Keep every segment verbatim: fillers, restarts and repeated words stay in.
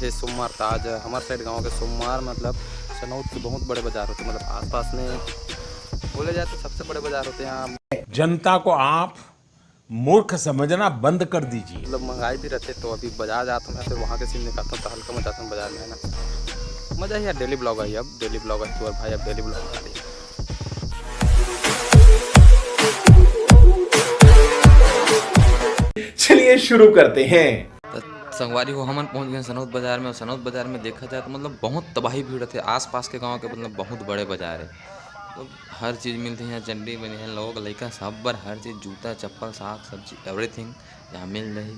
ये सोमवार था आज हमारे साइड गांव के सोमवार, मतलब सनौद के बहुत बड़े बाजार होते हैं, मतलब आसपास में बोले जाए तो सबसे बड़े बाजार होते हैं यहाँ। जनता को आप मूर्ख समझना बंद कर दीजिए। मतलब महंगाई भी रहते, तो अभी बाजार जाता हूँ, फिर वहाँ के सीन दिखाता हूँ, तो हल्का में जाता हूँ बाजार में, है ना। मजा ही यार, डेली ब्लॉग है अब, डेली ब्लॉग है तो, और भाई अब डेली ब्लॉग बना रही है। चलिए शुरू करते हैं। त संगवारी हो, हमन पहुंच गए सनौद बाजार में। और सनौद बाजार में देखा जाए तो मतलब बहुत तबाही भीड़ रहते, आसपास के गांव के मतलब बहुत बड़े बाजार है। तो हर चीज़ मिलती है, चड्डी बनियान लोग लइका सब बर हर चीज़, जूता चप्पल साग सब्जी एवरीथिंग यहाँ मिल रही,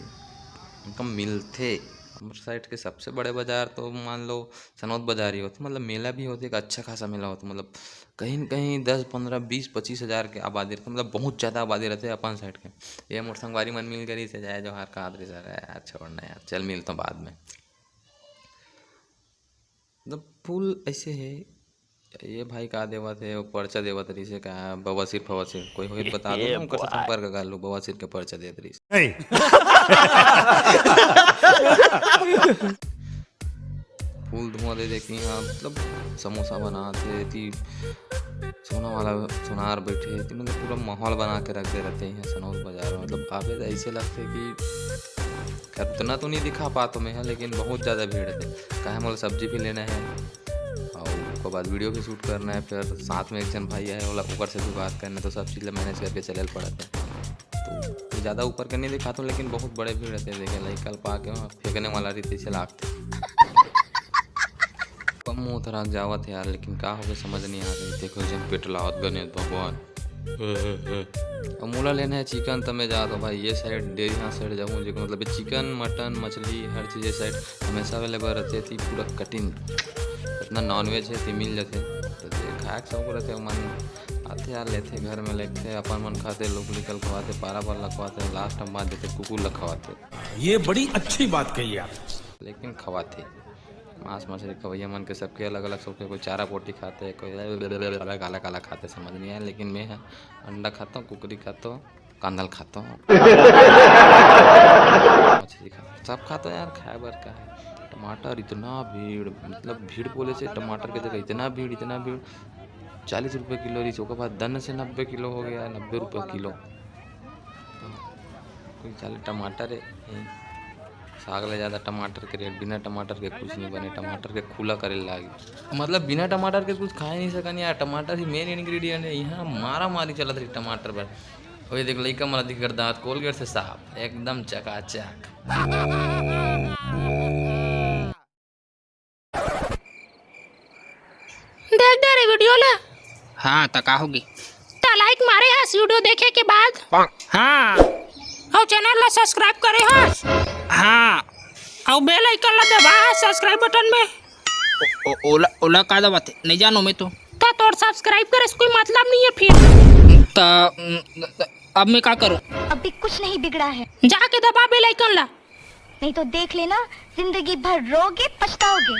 मतलब मिलथे। हमर साइड के सबसे बड़े बाजार तो मान लो सनौद बाजार ही होथे, मतलब मेला भी होथे, एक अच्छा खासा मेला होथे, मतलब कहीं न कहीं दस पन्द्रह बीस पच्चीस हज़ार के आबादी रहिथे, मतलब बहुत ज़्यादा आबादी रहिथे अपन साइड के। ये मोर संगवारी मन मिल गए रहिसे, जय जोहार कहत रहिसे, अरे यार छोड़ ना यार, चल मिलथों बाद में। मतलब फुल ऐसे है, ये भाई का देवत है, वो पर्चा देवत रहिसे का, बवासीर फवासीर कोई होई त बता दो ना, उनकर से संपर्क कर लो, बवासीर के पर्चा देत रहिसे। फूल धुआं दे दे के यहाँ मतलब समोसा बनात हे, एती सोना वाला सोनार बैठे हे, एती मतलब पूरा माहौल बना के रख दे रहते हैं सनौद बाजार में। मतलब आबे तो ऐसे लगते कि खैर उतना तो नहीं दिखा पाता मैं, लेकिन बहुत ज़्यादा भीड़ है। काहे मोला सब्जी भी लेना है और उसके बाद वीडियो भी शूट करना है, फिर साथ में एक जन भाई है, ओला ओकर से भी बात करना है, तो सब चीज़ ला मैनेज करके चले पड़त है। तो ज़्यादा ऊपर के नहीं दिखाता हूँ, लेकिन बहुत बड़े भीड़ रहते हैं। देखे लइका ल पाके वहाँ फेंकने वाला रहिथे, ऐसे लागथे। कम मुँह थरा जावत है यार, लेकिन का होगे समझ नहीं आ रही। देखो जन पेट लावत गणेश भगवान। अब मोला लेना है चिकन, त मैं जात हूँ भाई ये साइड, डेरी हाथ साइड जाऊँ, जेकर मतलब चिकन मटन मछली हर चीज़ ये साइड हमेशा अवेलेबल रहते थी, पूरा कटिंग इतना नॉनवेज है ती मिल जाते। तो जे खाए के शौक रहते मन आते यार, लेते घर में लेते, अपन मन खाते, लोग निकल खवाते, पारा पारा ला खवाते, लास्ट में बांध देते कुकुर ला खवाते। ये बड़ी अच्छी बात कही आप। लेकिन खवाथे मांस मछली खवैया मन के सबके अलग अलग शौक है। कोई चारा पोटी खाते, कोई अलग अलग अलग खाते, समझ नहीं आया। लेकिन मैं है अंडा खाता हूँ, कुकरी खाता हूँ, कांदल खाता हूँ, मछली खाता हूँ, सब खाता हूँ यार। खाए बर का है? टमाटर इतना भीड़, मतलब भीड़ बोले से टमाटर के जगह इतना भीड़, इतना भीड़। चालीस रुपये किलो रही, ओकर बाद दन से नब्बे किलो हो गया, नब्बे रुपये किलो। कोई चाले टमाटर है, साग ले जादा टमाटर के रेट, बिना टमाटर के कुछ नहीं बने, टमाटर के खुला करे लागी। मतलब बिना टमाटर के कुछ खाए नहीं सकन यार, टमाटर ही मेन इंग्रेडिएंट है। यहाँ मारा मारी चलत रही टमाटर पर। वही देख लइका मला दिख कर दांत कोलगेट से साफ, एकदम चकाचक। देख दे रे वीडियो ला। हाँ, त का होगे? त लाइक मारे हस वीडियो देखे के बाद? हाँ। अउ चैनल ला सब्सक्राइब करे हस? हाँ। अउ बेल आइकन ला दबा हस सब्सक्राइब बटन में? ओ, ओला, ओला का दबाथे? नहीं जानो मैं तो। त तोर सब्सक्राइब करे से कोई मतलब नहीं है फिर। त, त अब मैं का करूँ? अभी कुछ नहीं बिगड़ा है। जाके दबा बेल आइकन ला। नहीं तो देख लेना, जिंदगी भर रोगे पछताओगे।